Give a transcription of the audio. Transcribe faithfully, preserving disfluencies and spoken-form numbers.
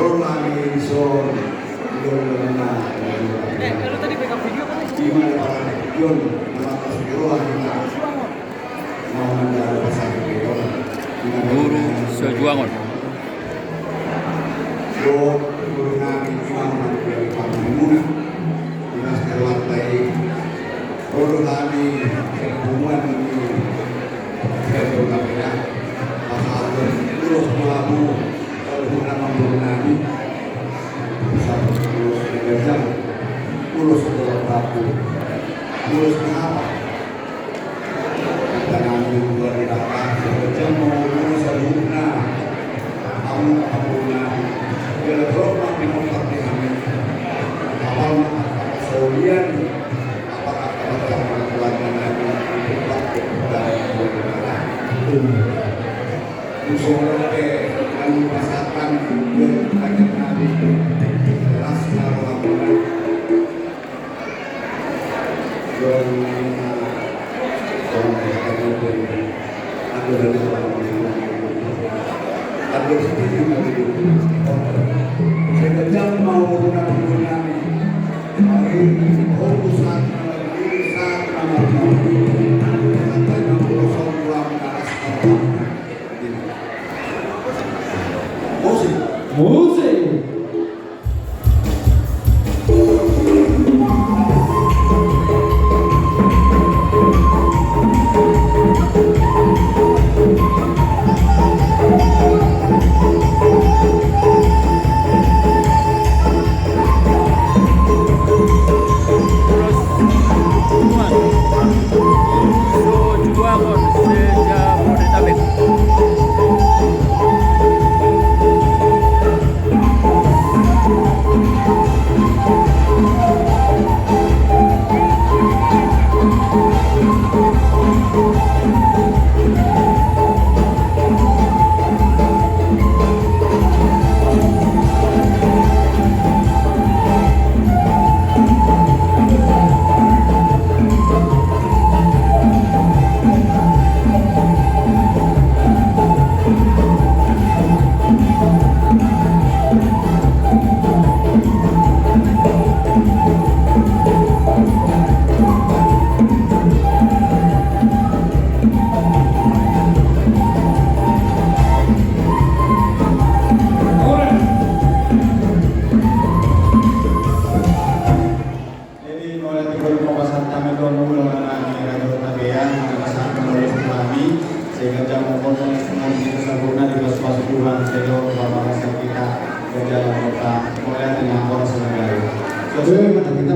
Rola ni son, rola na. Eh, kalau tadi pegang video kan? Ima na parangkujon, na markas di roha hita. Mau mandalo pasal di roha. Guru Sojuangon. Yo, guru nami, ima na parangkujon. Ima sekarang tadi. Rola nami, kepunguan ni. Kepunguan ni. Pasal ulos melabu. Kalau guru nami, guru nami. Ulos ni gajang, ulos ni tolong tapu, ulos ni hata. Hata nami dua di dalam, gajang mau ulos saluhutna. Amun apapun na, biar terus makin otak di kami. Apal maka kata saulian, apal kata sama keluarga nami, itu waktu dari keluarga nami. Di solo pe, kami pasakan, dan banyak kali, keras kalau aku. Don, don, aku dari orang. Aku setuju dengan itu. Saya jam mau guna guna. Hari ini, oh, saat, saat, saat, saat, saat, saat, saat, saat, saat, Musik. Musik. Jadi, mauliate ma di ho, pasahat hami do molo na di raja Hutabean, na pasahat molo di hami, sehingga jam molo na di hita saluhutna dipasu-pasu Tuhan, sedo bapak kita, kerja kota, mauliate ma di ho saluhutna. Sesuai dengan kita